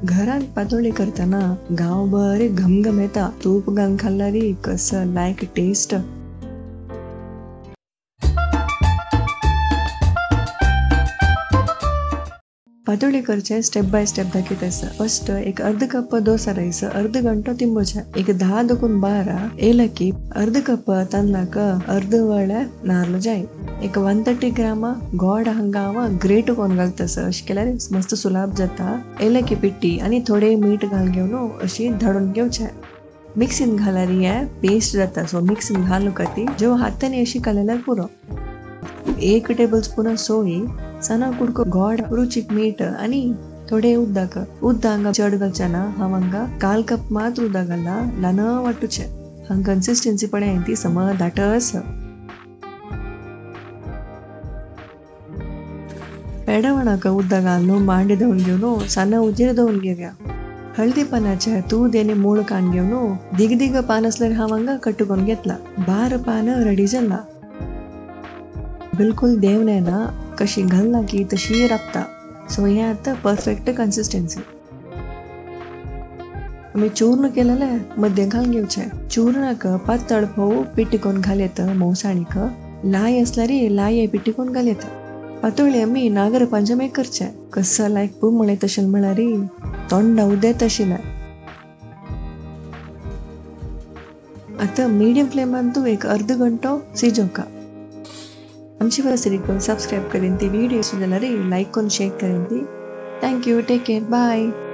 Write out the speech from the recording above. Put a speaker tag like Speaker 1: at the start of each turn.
Speaker 1: घरांत पातोळी करतना गांवभर घमघम येता. तूप घालून खाल्ल्यार कसं लायक टेस्ट. पातोळी करचे स्टेप बाय स्टेप दाखयत आसा. फर्स्ट एक अर्ध कप डोसा रायस अर्ध घंटो तिंबोचे. एक 10 दुकून 12 ಏಲಕ್ಕಿ, अर्ध कप तांदळाक अर्ध वळे नारल जाय. एक 130 ग्राम गोड हांगा ग्रेट कोन घालता. अशें केल्यार मस्त सुलाभ जाता. एलकी पिट्टी आनी थोडे मीठ घाल घेवन अशी धाडून घेवचे. मिक्सीन घाल्यार हे पेस्ट जाता. सो मिक्सीन घालूं ती जेव हातांनी अशी घाल्यार पुरो. 1 टेबल स्पून सोय, सना कुडको गोड, रुचीक मीठ आनी थोडे उदक. उदक हांगा चड घालचे ना, हांव हांगा 1/4 कप मात्र उदक घाला, ल्हान वाटूचे. हांगा कन्सिस्टन्सी पळय ती सम दाट आसा. पेडवणाक उदक घालून मांडी दवरून घेवन सना उजीर दवरून घेवया. हळदी पानाचे तूद आनी मूळ काण घेवन दिग दिग पान असल्यार हांव हांगा कट्टून घेतला. 12 पान रेडी जाला. बिलकुल देव ना, कशी घालना की तशी राबता. सो हे आता परफेक्ट कन्सिस्टन्सी. आमी चूर्ण केलेले मध्य घालून घेवचे. चूर्णाक पातळ फोव पिट्टी कोन घाल येता. मोवसाणीक लाय असल्यार लाय पिट्टी कोन घाल येता. पातोळी आमी नागर पंचमेक करचे. कसं लायक पू म्हळे तशें म्हळ्यार तोंडा उदेत आशिल्लें. आतां मिडियम फ्लेमान तूं एक अर्द घंटो शिजोवका. आमची वसरीक सबस्क्राईब करीन ती व्हिडिओ सुद्धा लाईक करून शेअर करीन ती. Thank you, take care, bye.